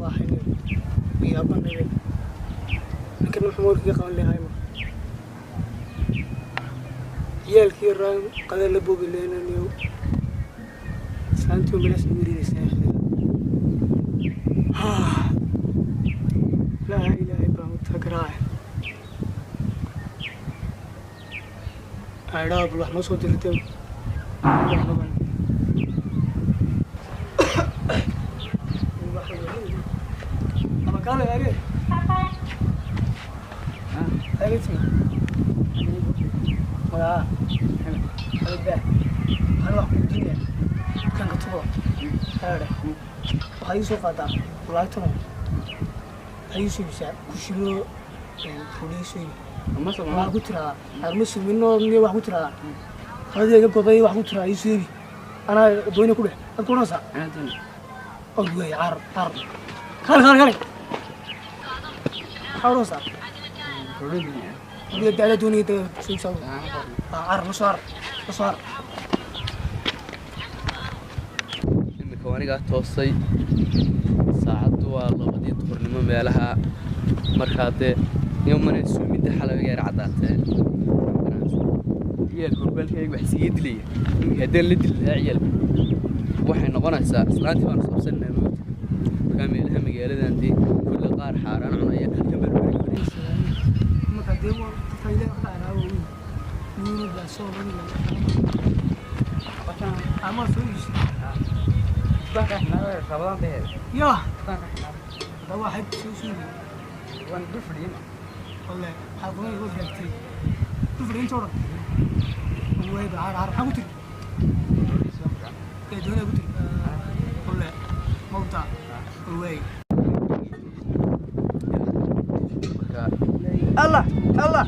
Waxayna yaabanay ninkan wuxuu moolkiga qaban lahaa ma ciyaalkii raan qada la boobi leenaniyo islaantii meelaas igu wareegaysaa. Laa ilaahay baan u taagaraacay aydhaa bal wax noo soo diratay. Ama kaale are Agati. Magaca? Alba. Waxaan wax ku weydiinayaa. Dukaanka tubo. Haadhe. Waxaa ii soo qaadaa lacag 10. Waxaa ii soo iibsaa kushimo roodhi ii soo iibi. Waxaa ku tiraa arma sumino miyo wax ku tiraa. Qaladii iga goday wax ku tiraa ii soo iibi. Anaa doonaya ku dheh. Ad ku odhanaysaa? Od wey car car. Kale kale kale. Maxaa odhanaysaa? Waliga da'da doonaya da soo iibsaa. Car la soo har la soo har. Iminka anigaa toosay, saacaddu waa 2dii duhurnimo meelaha. Markaa dee niyo mana suumidda xalaga yar caddaatee ciyaalka horbaalkayga wax iskaga dilaya. Iminka haddaan la dili lahaa ciyaalka waxay noqonaysaa islaantii baanu sabsanaa moogta. Markaa meelaha magaaladan dee kulle qaar xaaraan cunaya halkan baan beri beri. Marka dee waa dadka ilaahay ka dhacnaa weyn. Nuuna baa soo bani ama soo iibsay. Yaa. Hadda waa xag soo suubi. Wallahi waxaa qabanay waad raagtay. Dul fadhiya inta oo dhan. Way ba car car maxaa ku tiri? Ee doonaya ku tiri. Wallahi mawta. Way. Markaa Allah Allah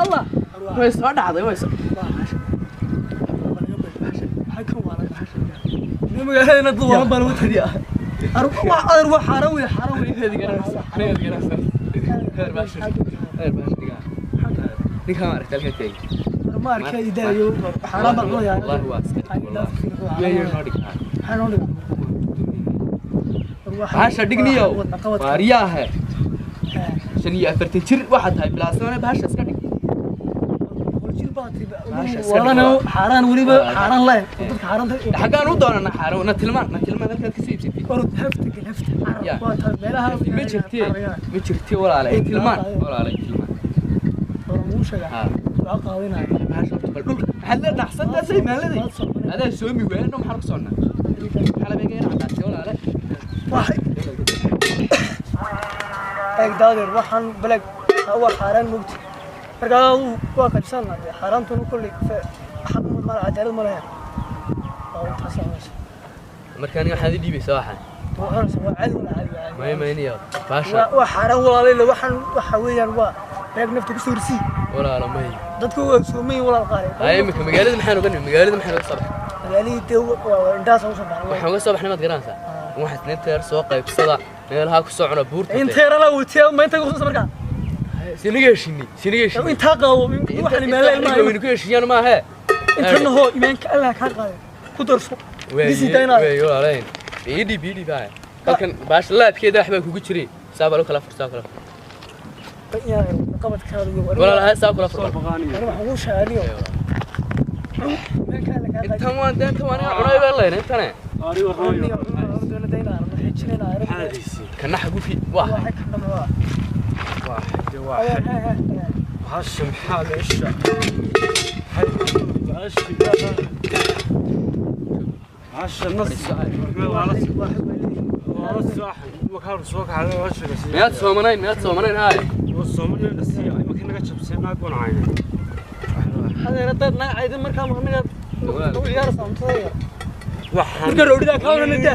Allah. Way soo dhacday, way soo Maxay kan waa laga magaalada dad waa baan u taliya. Wax adar waa xaaraan wey, xaaraan wey. Ninkaan ma aragta halkaa taagan? Ma arkay daayo, xaaraan baan cunayaa. Wallahi waa iska wallahi noo dhig. Maxaa noo dhigaa? Bahasha dhigniyow waariyaahe, 45 jir waxaad tahay bilaasana, bahasha iska dhig. Walana xaaraan weliba xaaraan leh dadka xaaraanta. Xaggaan u doonana xaaraan na tilmaan, na tilmaan halkaad kasoo iibsatay. Orod hafta gel hafta waa tahay meelaha. Ma jirtee, ma jirtee walaale, tilmaan walaale, tilmaan. Waa sheegaa waa qaadinaya. Bahasha horta bal dhulka maxaad la dhacsantaa say maaladay adaa soomi waayno, maxaan ku soonnaa xalabeega yar caddaatay walaale. Waxay eeg daadeer waxaan balag waa xaaraan mogti. Markaa waa qaybsanaa dee xaaraantuna kolley xaq ma cadaalad ma lahayn, waa intaas cunaysa. Marka aniga waxaad i dhiibaysaa waxaan waa cunaysa, waa caadi wala caadi waa caadi. Maya mayniyo bahasha waa xaaraan walaalay, waxaan waxa weeyaan waa reeg nafta ku soo risii. Walaalo may dadku waa soomayin walaal qaale. Haya iminka magaalada maxaan uga nimi? Magaalada maxaan uga soo baxnay? Magaalihii dee waa indhahaas uga soo baxnay. Waxaan uga soo baxnay maad garanaysaa, waxaad inta yar soo qaybsada meelaha ku soo cuna buurta. Inta yarana watiya ma inta ku soo markaa sinaga heshinay, sinaga heshinay. Intaa qabo waxaan imaan ilmaha waynu ku heshiiyaan maahe. Intana hoo imaanka Allah kaa qaaday ku darso bisi dayna. Wey walaalayn, ii dhiib, ii dhiib. Haya halkan baasha laabkeeda waxbaa kugu jiray, saa baa loo kala fur, saa kala fur. Qabadkaada iyo walaalahay, saa kula fur. Ani waxaan kuu sheegay imaanka Allah kaa qaaday. Intan waan dee intan waan iga cunay baa layna intane. Kana xagu fi waa Bahasha maxaa meesha bahasha nas Miyaad soomanayn? Miyaad soomanayn? Haye Adeer dad naacayda markaa aniga u ciyaaraysaa cuntada marka roodhida kaa odhanayda.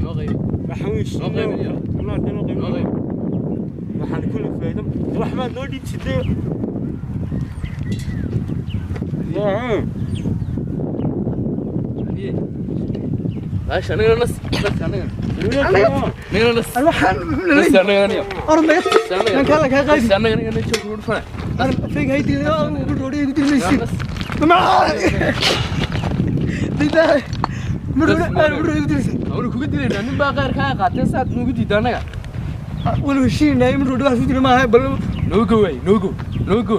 Noo qayb, noo qayb iyo noo qayb. Waxaan kulli faa'iido wax maad noo dhiibsitay. Baasha anigana nas, nas anigana, anigana nas, waxaan nas anigana niyo. Orod naga imaanka Allah kaa qaadi. Nas anigana anigana joog ugu dhufana. Afeeg hay dilay roodhida ku dilmaysid. Nas. Didaa Mudhow igu dilaysa. Waanu kuga dilaynaa, nin baa qaar kaa qaatee, saad nugu diidda annaga. Wanu heshiinay, mudhow dhibaat ku dila maaha bal. Noogo waay, noogo, noogo.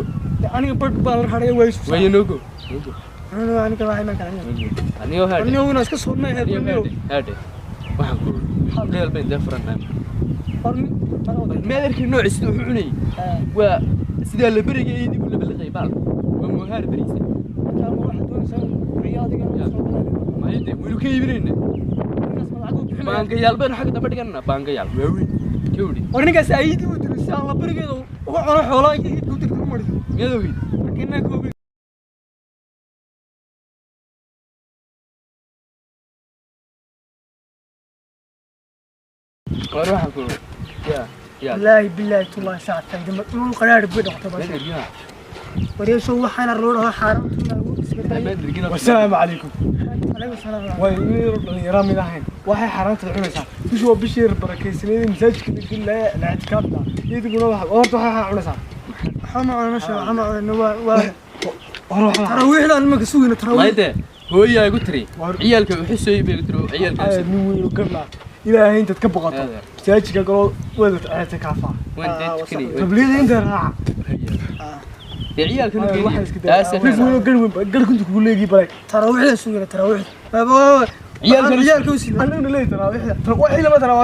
Aniga badh baan la hadhaya, waa isu. Waaye, noogo, noogo. Aniga waa iman kara. Anigo haadhe. Aniga wana iska soonnay. Anigo haadhe, haadhe, waxaan ku dheel bayn dee furanaa. Meel arkay nooci sida wuxuu cunayay waa sidaa la beriga iyo dib u labaliqay baal waa moohaar beriisa. Mayde waynu ka iibinayna baangayaal baynu xagga dambe dhiganana, baangayaal waaweyn kawdhi. War ninkaas ayidii uu dilay si aan la berigeeda uga cuno xoolaha u dirta u mariso. Miyaad ogeyd? Laakiin koobi. War waxaan ku ya ya. Wallaahi billaahi tullaahi saacad faa'iido ma dhul qaraar bay noqotay baasha. Meel ergina. Wareesho waxaana loo dhaho xaaraantuna iska daaya. Meel ergina. Wasalaamu calaykum. Calaykum salaam. Way dhalinyaro mid ahayn waxay xaaraanta cunaysaa. Bishu waa bishii barakaysaneed, masaajidka la gelaya la ictikaafta, idiguna waxa horta waxay cunaysaa. Waxaa ma cunano shay, waxaa ma cunano waa Hore waxa taraawiixdaan imanka sugayna taraawiix. Mayde hooyaa igu tiri ciyaalka wuxuu soo iibay igu tiri ciyaalka. Nin weyn oo garla ilaahay intaad ka boqoto masaajidka galoo wada ictikaafaa. Waan dee tukanay. Tabliida inta raaca. Dee ciyaalka nu waxaa iska geeyay daa nin weyn oo gar weyn gar kunta kugu leegii balay. Taraawiixdaan sugayna taraawiixda. Ciyaalka Ciyaalka u sii. Annaguna leeyahay taraawiixda waxii lama taraawiix.